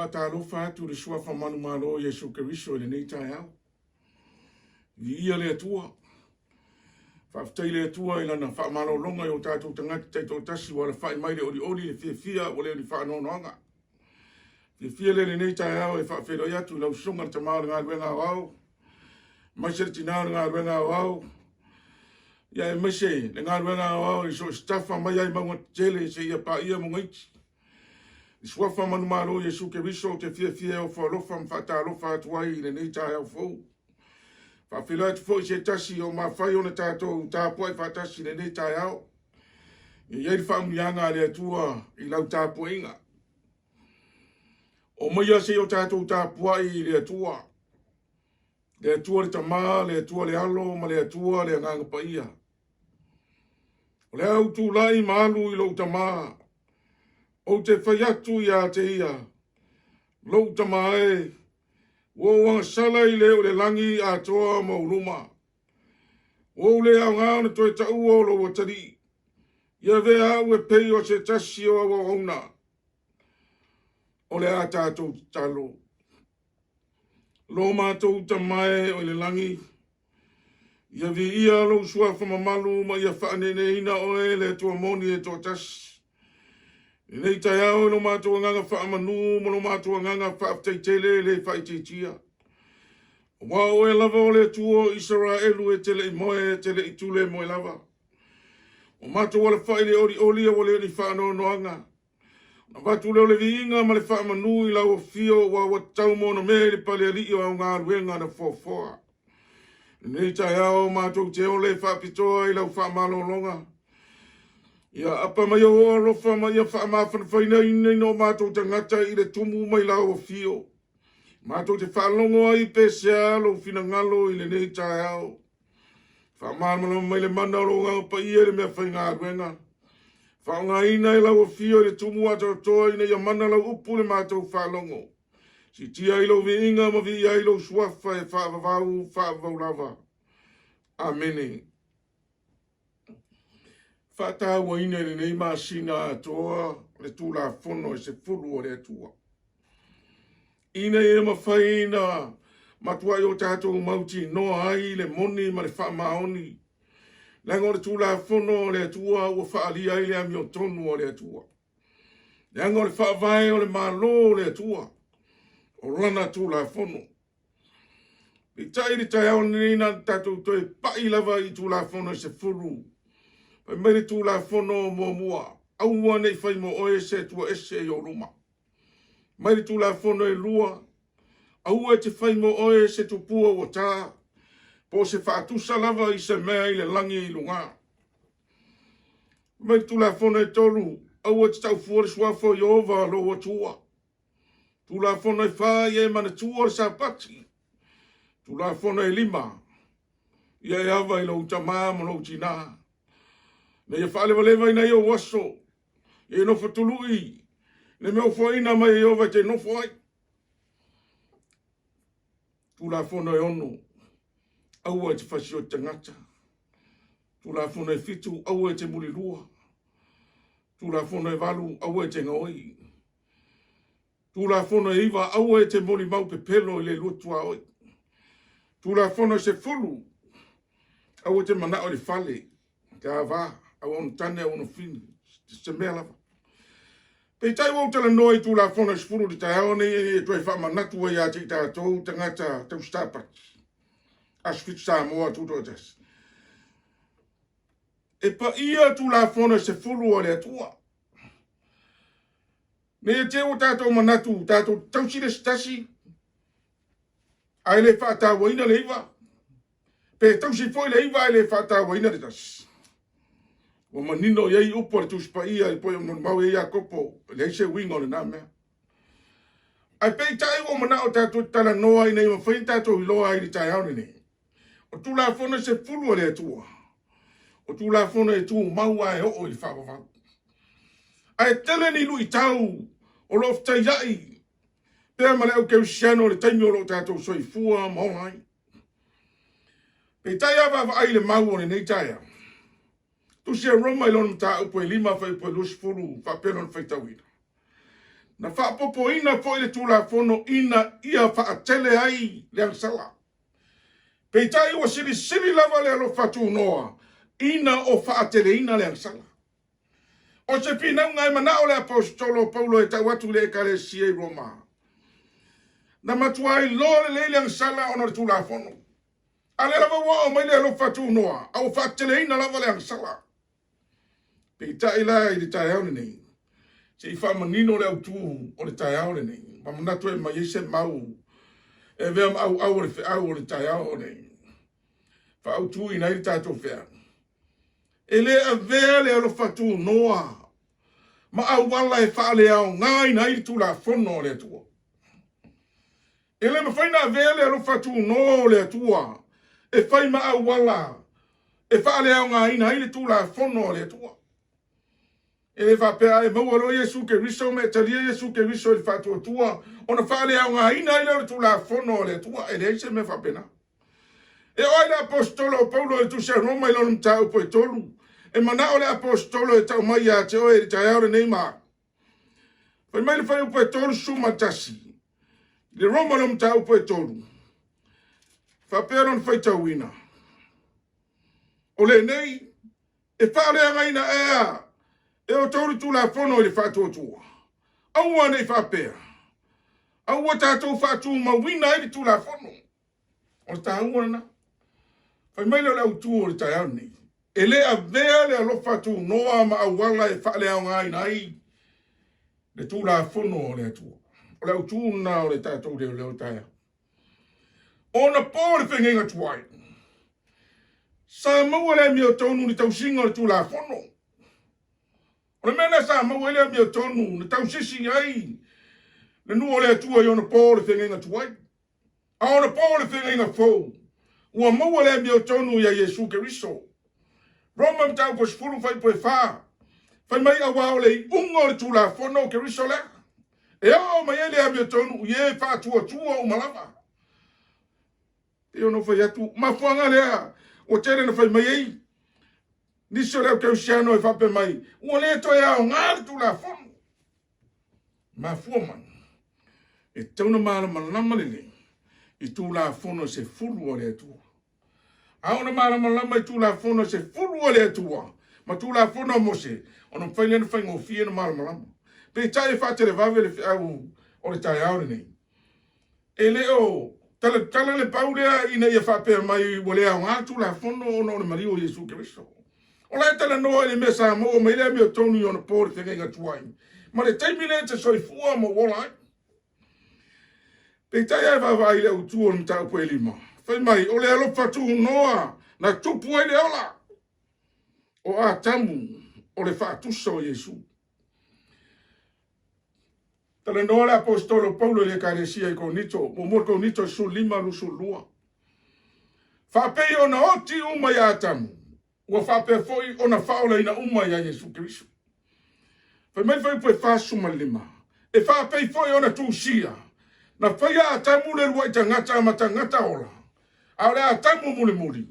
Faatalofa atu i le Suafa manumalo o Iesu Keriso i lenei taeao. Viia le Atua. Faafetai i le Atua i lana faamalologa i o tatou tagata taitoatasi ua alafai mai le olioli, le fiafia ua le o ni faanoanoaga. Fiafia lea i lenei taeao e faafeiloai atu i lau susuga le tama o le galuega aoao, aemaise le tina o le galuega aoao, ia aemaise le galuega aoao i so o se tafa mai ai mauga tetele seia paia mauga iti. I suafa manumalo o Iesu Keriso ou te fiafia e ofo alofa ma faatalofa atu ai i lenei taeao fou. Faafeiloai atu foi se tasi o mafai ona tatou tapuai faatasi i lenei taeao. Ia i ai le faamanuiaga a le Atua i lau tapuaiga. Omaia se i o tatou tapuai i le Atua. Le Atua le Tama, le Atua le Alo ma le Atua le Agaga Paia. O le a ou tulai ma alu i lou tama, ou te fai atu ia te ia, lou tama e, ua ou agasala i le o le lagi atoa ma ou luma. Ua ou le aoga ona toe taua o lou atalii, ia avea au e pei o se tasi o au auauna. O le a tatou tatalo. Lo matou Tama e o i le lagi, ia viia lou suafa mamalu ma ia faaneeneeina oe le Atua moni e toatasi. I lenei taeao i lo matou agaga faamanu ma lo matou agaga faafetai tele e le faaitiitia. Aua o oe lava o le Atua o Isaraelu e te le i moe, e te le i tule moe lava. Ua matou alafai i le olioli a ua le o ni faanoanoaga. Ona avatu lea o le viiga ma le faamanu i lau afio aua ua tatau mo ona mea i le palealii o au galuega na foafoa. I lenei taeao matou te ola e faapitoa i lau faamalologa. Ia apa mai ou alofa ma ia faamafanafanaina o matou tagata i le tumu mai lau afio. Matou te faalogo ai pe sea lou finagalo i lenei taeao. Faamalamalama mai le mana o lou Agaga Paia i le mea faigaluega. Faaaogaina e lau afio i le tumu atoatoa ina ia mana lau upu i le matou faalogo. Siitia ai lou viiga ma viia ai lou suafa e faavavau, faavavau lava. Amene. Faatauaina i lenei masina atoa le Tulafono e 10 a le Atua. Ina ia mafai ona matuai o tatou mautinoa ai le moni ma le faamaoni, leaga o le Tulafono a le Atua ua faaalia ai le amiotonu a le Atua. Leaga o le faavae o le Malo o le Atua, o lana Tulafono. Peitai i le taeao lenei na tatou toe pai lava i Tulafono e 10. Fai mai le Tulafono muamua, aua ne i fai mo oe se Atua ese i ou luma. Mai le Tulafono e 2, aua e te fai mo oe se tupua ua ta, po o se faatusa lava i se mea i le lagi i luga. Mai le Tulafono e 3, aua e te taufua le suafa o Ieova lou Atua. Tulafono e 4, ia e manatua le Sapati. Tulafono e 5, ia e ava i lou tama ma lou tinā. Ina ia faalevalevaina ai ou aso, ia e nofo tului le mea ua foaiina mai e Ieova e te nofo ai. Tulafono e 6, aua e te fasioti tagata. Tulafono e 7, aua e te mulilua. Tulafono e 8, aua e te gaoi. Tulafono e 9, aua e te molimau pepelo i le lua tuaoi. Tulafono e 10, aua e te manao i le fale, te ava, aua ona tane, aua ona fini, se mea lava. Peitai ua ou talanoa i Tulafono e 10 i le taeao nei e toe faamanatu ai ia te i tatou tagata tausitapati, Aso Fitu Samoa Tutoatasi. E paia Tulafono e 10 a le Atua. Ne i te ua tatou manatu, tatou tausi le isi tasi, ae le faatauaina le 9, pe tausi foi le 9 ae le faatauaina le 1. Ua manino i ai upu a le Tusi Paia i poi o molimau i ai Iakopo, e leai se uiga o lena mea. Ae peitai ua manao tatou te talanoa ina ia mafai ona tatou iloa ai i le taeao lenei. O Tulafono e 10 a le Atua, o Tulafono e tumau ae oo i le faavavau. Ae tele ni luitau o lo o fetaiai pea ma le au kerisiano i le taimi o lo o tatou soifua ma ola ai. Peitai a vaavaai i le mau o lenei taeao, Tusi a Roma i lona mataupu e 5 fuaiupu e 20 faapea lona faitauina. Na faaopoopoina foi le Tulafono ina ia faatele ai le agasala. Peitai ua silisili lava le alofa tunoa ina o faateleina le agasala. O se finauga e manao le Aposetolo o Paulo e tau atu i le Ekalesia i Roma. Na matua iloa lelei le agasala ona o le Tulafono. A lea lava ua oo mai le alofa tunoa, a ua faateleina lava le agasala. Peitai la i le taeao lenei, se i faamanino le autu o le taeao lenei, ma manatu e aumai ai se mau e avea ma auau o le feau o le taeao lenei, faaautuina ai le tatou feau. E le avea le alofa tunoa ma auala e faaleaogaina ai le Tulafono a le Atua. E le mafai ona avea le alofa tunoa o le Atua e fai ma auala e faaleaogaina ai le Tulafono a le Atua. E le faapea a e maua loa Iesu Keriso ma e talia Iesu Keriso i le faatuatua ona faaleaogaina ai lea o le Tulafono a le Atua. E leai se mea faapena. E oo i le Aposetolo o Paulo i le Tusi a Roma i lona mataupu e 3, e manao le Aposetolo e tau mai ia te oe i le taeao lenei ma au. Fai mai le fuaiupu e 31, i le Roma lona mataupu e 3, faapea lona faitauina, O lenei e faaleagaina ea e outou le Tulafono i le faatuatua? Aua ne i faapea, a ua tatou faatumauina ai le Tulafono. O le taua lena. Fai mai lea o le autu o le taeao lenei, e le avea le alofa tunoa ma auala e faaleaogaina ai le Tulafono a le Atua. O le autu lena o le tatou leoleo taeao. Ona po le feagaiga tuai, sa maua le amiotonu i le tausiga o le Tulafono. O le mea lea sa maua ai le amiotonu na tausisi ai le nuu o le Atua i ona po o le feagaiga tuai. A o ona po o le feagaiga fou, ua maua le amiotonu ia Iesu Keriso. Roma mataupu 10 fuaiupu e 4, fai mai auā o le iuga o le Tulafono o Keriso lea, e oo mai ai le amiotonu i e faatuatua uma lava. Pei ona ou fai atu, mafuaaga lea ua tele na fai mai ai nisi o le au kerisiano e faapea mai, ua le toe aoga le Tulafono. Mafua mai, e tatau ona malamalama lelei i Tulafono e 10 a le Atua. A ona malamalama i Tulafono e 10 a le Atua ma Tulafono a Mose, ona mafai lea ona faigofie ona malamalama. Peitai e faatelevave le feau o le taeao lenei. E le o talatala le pau lea ina ia faapea mai ua le aoga le Tulafono ona o le maliu o Iesu Keriso. O la e talanoa i le mea sa maua mai ai le amiotonu i ona po i le feagaiga tuai, ma le taimi lea e te soifua ma ou ola ai. Peitai a e vaavaai i le autu o le mataupu e 5, fai mai, o le alofa tunoa na tupu ai le ola o Atamu o le faatusa o Iesu. Talanoa le Aposetolo Paulo i le Ekalesia i Korinito, muamua Korinito 15:22. Faapei ona oti uma ia Atamu, ua faapea foi ona faaolaina uma ia Iesu Keriso. Fai mai le fuaiupu e 45, e faapei foi ona tusia, na faia Atamu le uluai tagata ma tagata ola, a o le Atamu mulimuli,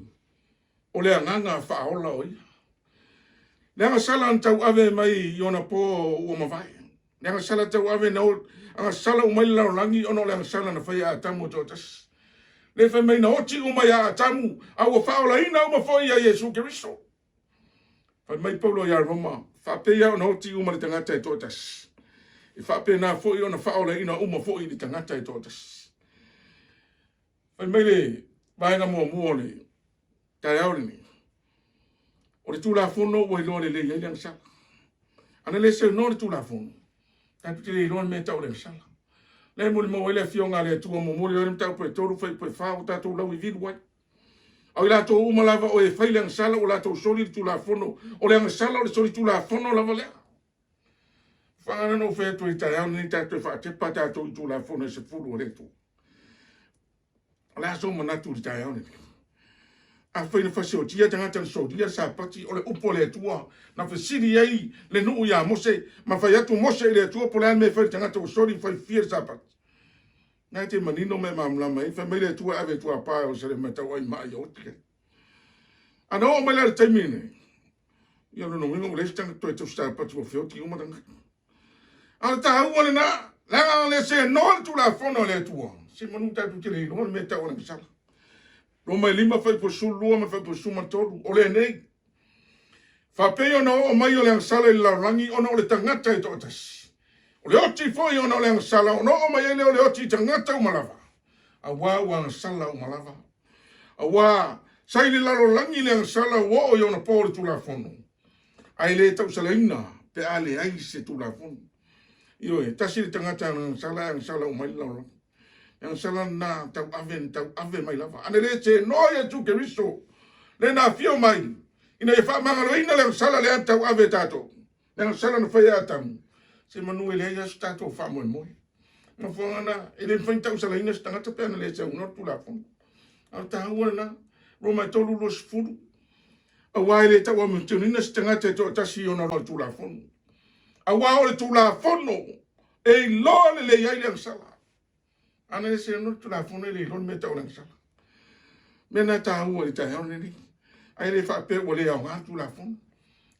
o le agaga faaola o ia. Le agasala na tauave mai i ona po ua mavae. Le agasala tauave na agasala uma ai le lalolagi ona o le agasala na faia e Atamu e toatasi. Le fai mai na oti uma ia Atamu, a ua faaolaina uma foi ia Iesu Keriso. Fai mai Paulo ia Roma, faapei lava ona oti uma le tagata e toatasi, e faapena foi ona faaolaina uma foi le tagata e toatasi. Fai mai le vaega muamua o le taeao lenei, o le Tulafono ua iloa lelei ai le agasala. A na le saunoa le Tulafono, tatou te le iloa le mea e tau o le agasala. Lea e molimau ai le Afioga a le Atua momoli ai le mataupu e 3 fuaiupu e 4 ua tatou lauivilu ai. A o i latou uma lava o e fai le agasala ua latou soli le Tulafono. O le agasala o le soli Tulafono lava lea. Faagana na ou fai atu i le taeao lenei tatou faatepa tatou i Tulafono e 10 o le Atua. O le a sou manatu i le taeao lenei? Afai na fasiotia tagata na solia le Sapati, o le upu a le Atua, na fesili ai le nuu ia Mose, ma fai atu Mose i le Atua, po o le a le mea e fai i le tagata ua soli ma faififia le Sapati. Na e te manino ma e malamalama ai, fai mai le Atua e ave i tuapa o Salema e tauai maa ia oti ai. A na oo mai la i le taimi lenei, ia lona uiga ua leai se tagata toe tausi Sapati ua feoti uma tagata. A o le taua lena, leaga le seenoa le Tulafono a le Atua, se manu tatou te le iloa le mea e tau o le agasala. Roma e 5 fuaiupu 12 ma le fuaiupu 13, o lenei. Faapei ona oo mai o le agasala i le lalolagi ona o le tagata e toatasi. O le oti foi ona o le agasala, ona oo mai ai lea o le oti i tagata uma lava, auā ua agasala uma lava. Auā sa i le lalolagi le agasala ua oo i ona po le Tulafono, ae le tausalaina pe a leai se Tulafono. Ioe, e tasi le tagata e agasala ae agasala uma ai le lalolagi. Le agasala lena tauave na tauave mai lava. A na le senoa Iesu Keriso le na afio mai ina ia faamagaloina le agasala lea na tauave e tatou, le agasala na fai e Atamu, se manu e leai lava se tatou faamoemoe. Mafuaaga na, e le mafai ona tausalaina se tagata pe ana le saunoa le Tulafono. A o le taua lena, Roma e 3:20, aua e le tauamiotonuina se tagata e toatasi i ona o le Tulafono. Aua o le Tulafono e iloa lelei ai le agasala. A na le seano le Tulafono e le iloa le mea e tau o le agasala. Mea na e taua i le taeao lenei. Ae le faapea ua le aoga le Tulafono.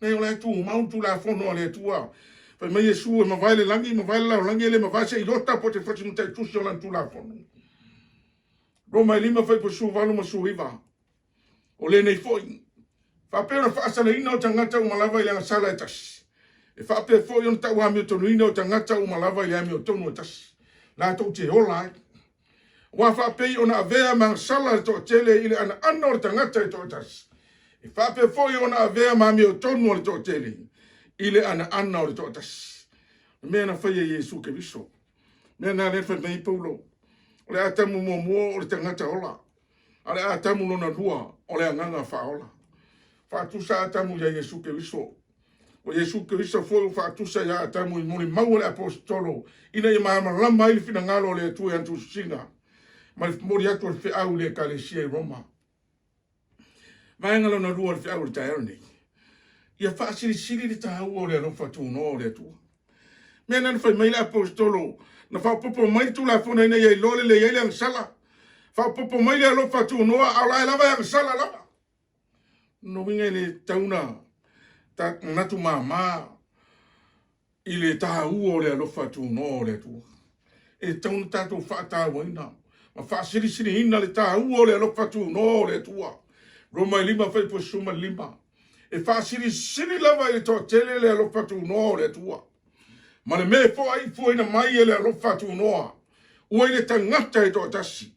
Leai, o la e tumau le Tulafono a le Atua. Fai mai Iesu e mavae le lagi, mavae le lalolagi, e le mavae se iota po o se fasi mataitusi o lana Tulafono. Roma e 5 fuaiupu 18 ma 19. O lenei foi, faapea ona faasalaina o tagata uma lava i le agasala e tasi, e faapea foi ona tauamiotonuina o tagata uma lava i le amiotonu e tasi, latou te ola ai. Aua faapei ona avea ma agasala le toatele i le anaana o le tagata e toatasi, e faapea foi ona avea ma amiotonu a le toatele i le anaana o le toatasi. O le mea na faia e Iesu Keriso. Mea na lea fai mai ai Paulo, o le Atamu muamua o le tagata ola, a o le Atamu lona lua o le agaga faaola. Faatusa Atamu ia Iesu Keriso. O Iesu Keriso foi ua faatusa ia Atamu i molimau a le aposetolo ina ia malamalama ai le finagalo o le Atua i ana tusitusiga ma le momoli atu o le feau i le Ekalesia i Roma. Vaega lona lua o le feau o le taeao lenei, ia faasilisili le taua o le alofa tunoa o le Atua. Mea na na fai mai le aposetolo, na faaopoopo mai le Tulafono ina ia iloa lelei ai le agasala. Faaopoopo mai le alofa tunoa, a o la e lava e agasala lava. Lona uiga e le tatau ona manatu mama i le taua o le alofa tunoa o le Atua. E tatau ona tatou faatauaina ma faasilisiliina le taua o le alofa tunoa o le Atua. Roma e 5 fuaiupu 15. E faasilisili lava i le toatele le alofa tunoa o le Atua ma le mea e foaifuaina mai e le alofa tunoa ua i le tagata e toatasi,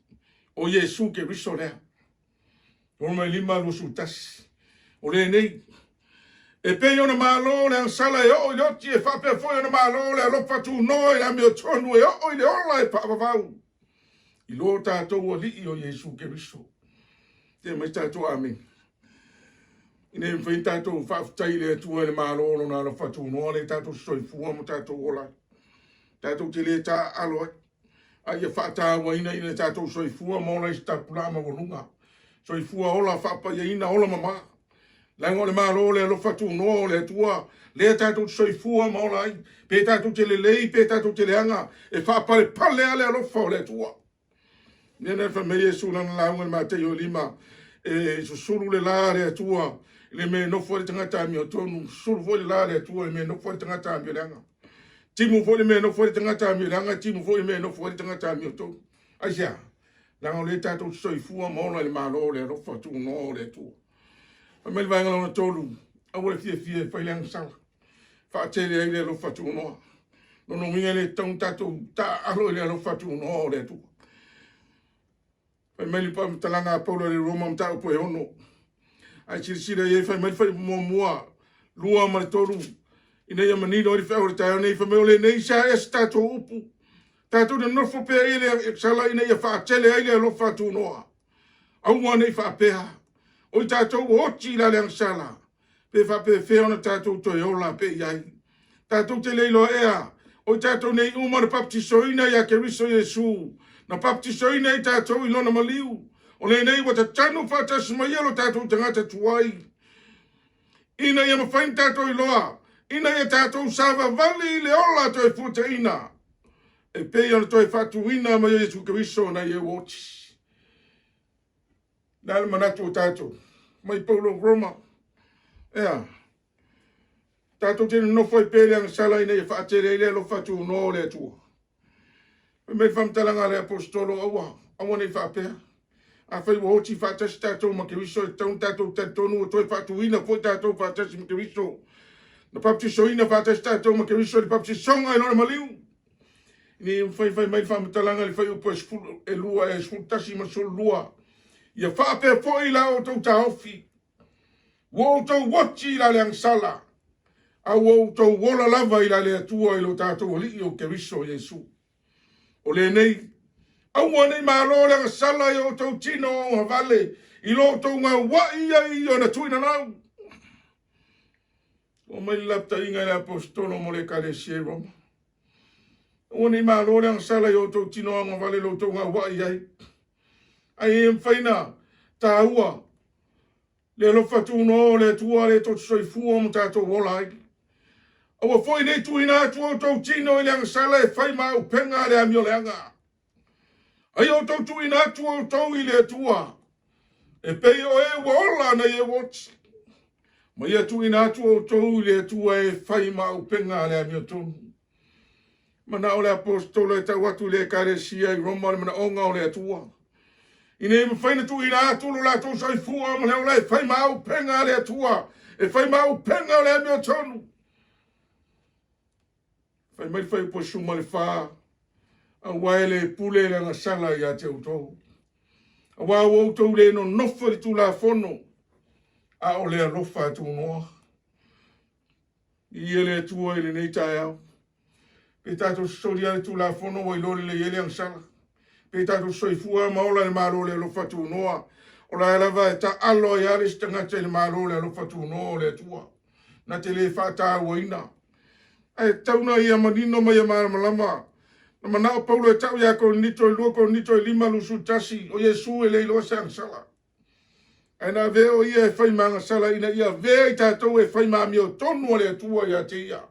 o Iesu Keriso lea. Roma e 5, 21. O lenei, e pei ona malo le agasala e oo i le oti, e faapea foi ona malo le alofa tunoa i le amiotonu e oo i le ola e faavavau i lo tatou Alii o Iesu Keriso. Tea mai tatou amene. Ina ia mafai ona tatou faafetai i le Atua i le malo o lona alofa tunoa lea tatou soifua ma tatou ola ai. Tatou te le taaalo ai, a ia faatauaina ina tatou soifua ma ola i se tapulaa maualuga. Soifua ola faapaiaina ola mama. Leaga o le malo o le alofa tunoa o le Atua, lea tatou te soifua ma ola ai. Pe tatou te lelei, pe tatou te leaga, e faapalepale lava le alofa o le Atua. Mea na fai mai Iesu lana lauga i le Mataio e 5, e susulu le la a le Atua i le mea e nofo ai le tagata amiotonu, susulu foi le la a le Atua i le mea e nofo ai le tagata amioleaga. Timu foi le mea e nofo ai le tagata amioleaga, timu foi le mea e nofo ai le tagata amiotonu. Aisea? Leaga o lea tatou te soifua ma ola i le Malo o le alofa tunoa o le Atua. Fai mai le vaega lona tolu, aua le fiafia e fai le agasala. Faatele ai le alofa tunoa. Lona uiga e le tatau ona tatou taaalo i le alofa tunoa o le Atua. Fai mai le faamatalaga a Paulo i le Roma mataupu e 6. Ae silasila i ai, fai mai le fuaiupu muamua, 2 ma le 3, ina ia manino ai le feau o le taeao nei, fai mai o lenei sa ea se tatou upu, tatou nonofo pea i le sala ina ia faatele ai le alofa tunoa. Aua ne i faapea, o i tatou ua oti i la le agasala, pe faapefea ona tatou toe ola pea i ai. Tatou te le iloa ea, o i tatou nei uma na papatisoina ia Keriso Iesu, na papatisoina i tatou i lona maliu, o lenei ua tatanu faatasi ma ia lo tatou tagata tuai, ina ia mafai ona tatou iloa, ina ia tatou savavali i le ola toe fuataina, e pei ona toe faatuina mai e Iesu Keriso nai e ua oti. Le a le manatu o tatou? Mai Paulo Roma. Ea. Tatou te nonofo ai pea i le agasala ina ia faatele ai le alofa tunoa o le Atua. Fai mai le faamatalaga a le Aposetolo, Aua, aua ne i faapea. Afai ua oti faatasi tatou ma Keriso, e tatau ona tatou talitonu ua toe faatuina foi tatou faatasi ma Keriso. Na papatisoina faatasi tatou ma Keriso i le papatisoga i lona maliu. Ina ia mafai fai mai le faamatalaga i le fuaiupu e 12 e 11 ma le 12. Ia faapea foi la outou taofi, ua outou oti i la le agasala, a ua outou ola lava i la le Atua i lo tatou Alii o Keriso Iesu. O lenei, aua ne i malo le agasala i o outou tino augavale i lo outou gauai ai i ona tuuina lau. Oo mai le lapataiga i le aposetolo mo le ekalesia i Roma. Aua ne i malo le agasala i o outou tino augavale i lo outou gauai ai. Ae ia mafai na taua le alofa tunoa o le Atua le totofi soifua ma tatou ola ai. Aua foi ne i tuuina atu outou tino i le agasala e fai ma auupega a le amioleaga. A ia outou tuuina atu outou i le Atua, e pei o e ua ola nai e ua oti, ma ia tuuina atu outou i le Atua e fai ma auupega a le amiotonu. Manao le aposetolo e tau atu i le ekalesia i Roma le manaoga o le Atua, ina ia mafai ona tuuina atu lo latou soifua ma le ola e fai ma auupega a le Atua, e fai ma auupega o le amiotonu. Fai mai le fuaiupu 14, aua e le pule le agasala ia te outou, aua ua outou le nonofo i le Tulafono, a o le alofa tunoa. Viia le Atua i lenei taeao. Pe tatou sosoli lava le Tulafono ua iloa lelei ai le agasala. Pe tatou soifua ma ola i le Malo o le alofa tunoa, o la lava e taalo ai lava le isi tagata i le Malo o le alofa tunoa o le Atua. Na te le faatauaina. Ae tatau na ia manino ma ia malamalama. Na manao Paulo e tau ia Korinito i 2 Korinito e 5:21, o Iesu e le iloa se agasala. Ae na avea o ia e fai ma agasala ina ia avea i tatou e fai ma amiotonu a le Atua ia te ia.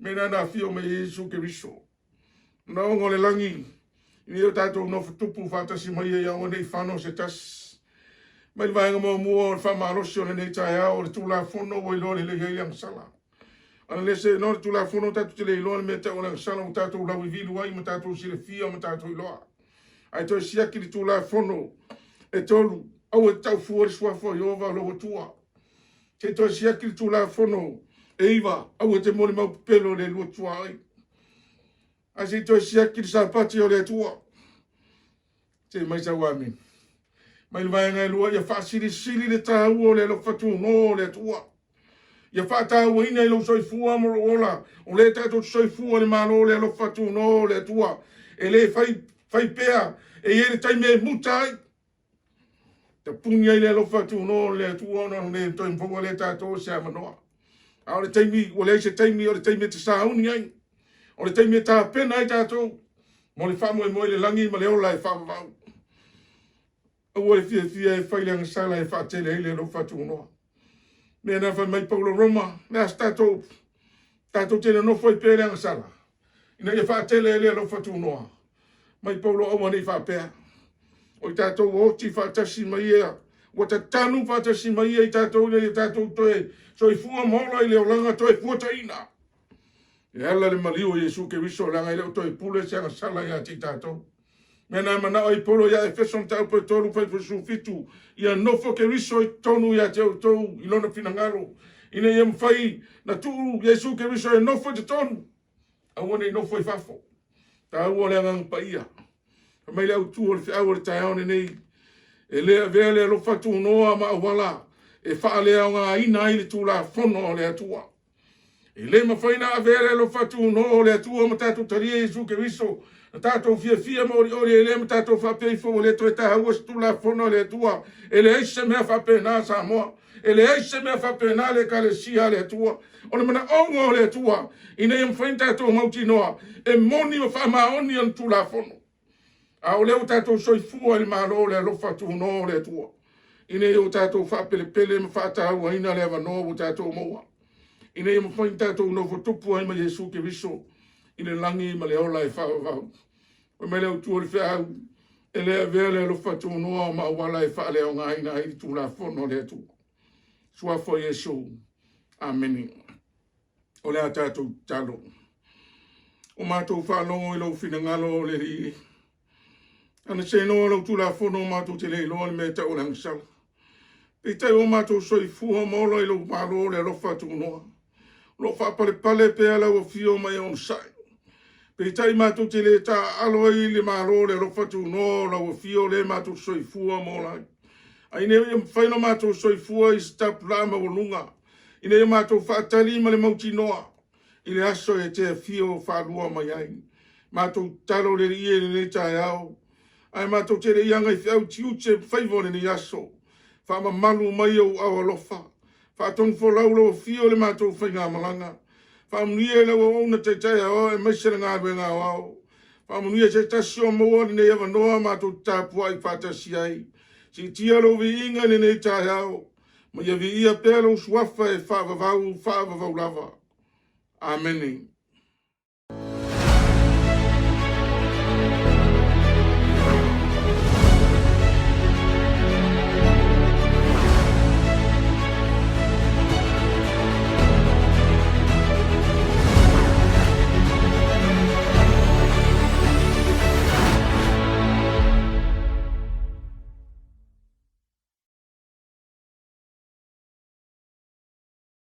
Mea na afio mai ai Iesu Keriso. Manaoga o le lagi, ina ia o tatou nofo tupu faatasi mai ai aua ne i fano se tasi. Mai le vaega muamua o le faamalosi o lenei taeao, o le Tulafono ua iloa lelei ai le agasala. Unless no le Tulafono tatou te le iloa le mea tau o le agasala ua tatou lauivilu ai ma tatou silafia ma tatou iloa. Ae toe siaki le Tulafono e tolu, aua e te taufua le suafa o Ieova lou Atua. Se i toe siaki le Tulafono e 9, aua e te molimau pepelo i le lua tuaoi. Ae se i toe siaki le Sapati o le Atua. Se mai sau amene. Mai le vaega e 2, ia faasilisili le taua o le alofa tunoa o le Atua. Ia faatauaina i lou soifua ma lou ola, o lea tatou te soifua i le Malo o le alofa tunoa o le Atua. E le fai, fai pea, e i ai le taimi e muta ai. Tapuni ai le alofa tunoa o le Atua ona le toe maua lea tatou se avanoa. A o le taimi, ua leai se taimi, o le taimi e te sauni ai. O le taimi e tapena ai tatou mo le faamoemoe i le lagi ma le ola e faavavau. Aua le fiafia e fai le agasala e faatele ai le alofa tunoa. Mea na fai mai Paulo Roma, le a se tatou tatou te nonofo ai pea i le agasala, ina ia faatele ai le alofa tunoa. Mai Paulo aua ne i faapea. O i tatou ua oti faatasi ma ia, ua tatanu faatasi ma ia i tatou ina ia tatou toe soifua ma ola i le olaga toe fuataina. E ala le maliu o Iesu Keriso, leaga e le o toe pule se agasala ia te i tatou. Mea na manao ai Paulo ia Efeso mataupu e 3 fuaiupu 17, ia nofo Keriso i totonu ia te outou i lona finagalo, ina ia mafai na tuu Iesu Keriso e nofo i totonu, aua ne i nofo i fafo. Taua le Agaga Paia. Fai mai le autu o le feau o le taeao lenei, e le avea le alofa tunoa ma auala e faaleaogaina ai le Tulafono a le Atua. E le mafai ona avea le alofa tunoa o le Atua ma tatou talia Iesu Keriso, na tatou fiafia ma olioli ai lea ma tatou faapea ifo ua le toe taua se Tulafono a le Atua. E leai se mea faapena Samoa. E leai se mea faapena le Ekalesia a le Atua. O le manaoga o le Atua ina ia mafai ona tatou mautinoa e moni ma faamaoni ana Tulafono. A o lea ua tatou soifua i le Malo o le alofa tunoa o le Atua, ina ia o tatou faapelepele ma faatauaina le avanoa ua tatou maua, ina ia mafai ona tatou nofo tupu ai ma Iesu Keriso i le lagi ma le ola e faavavau. Fai mai le autu o le feau, e le avea le alofa tunoa ma auala e faaleaogaina ai le Tulafono a le Atua. Suafa o Iesu. Amene. O le a tatou tatalo. O matou faalogo i lou finagalo o le Alii. Ana senoa lau Tulafono matou te le iloa le mea e tau o le agasala. Peitai ua matou soifua ma ola i lou malo o le alofa tunoa. O lo o faapalepale pea lau afio ma e onosai. Peitai matou te le taaalo ai i le malo o le alofa tunoa o lau afio lea matou te soifua ma ola ai. Ae ina ia mafai ona matou soifua i se tapulaa maualuga, ina ia matou faatali ma le mautinoa i le aso e te afio faalua mai ai. Matou tatalo le Alii e i lenei taeao, ae matou te le i agaifeau tiute ma faiva o lenei aso. Faamamalu mai ou aao alofa, faatonufolau lau afio i le matou faigamalaga. Faamanuia i lau auauna taitai aoao aemaise le galuega aoao. Faamanuia se tasi o maua lenei avanoa matou te tapuai faatasi ai. Siitia lou viiga i lenei taeao, ma ia viia pea lou suafa e faavavau, faavavau lava. Amene.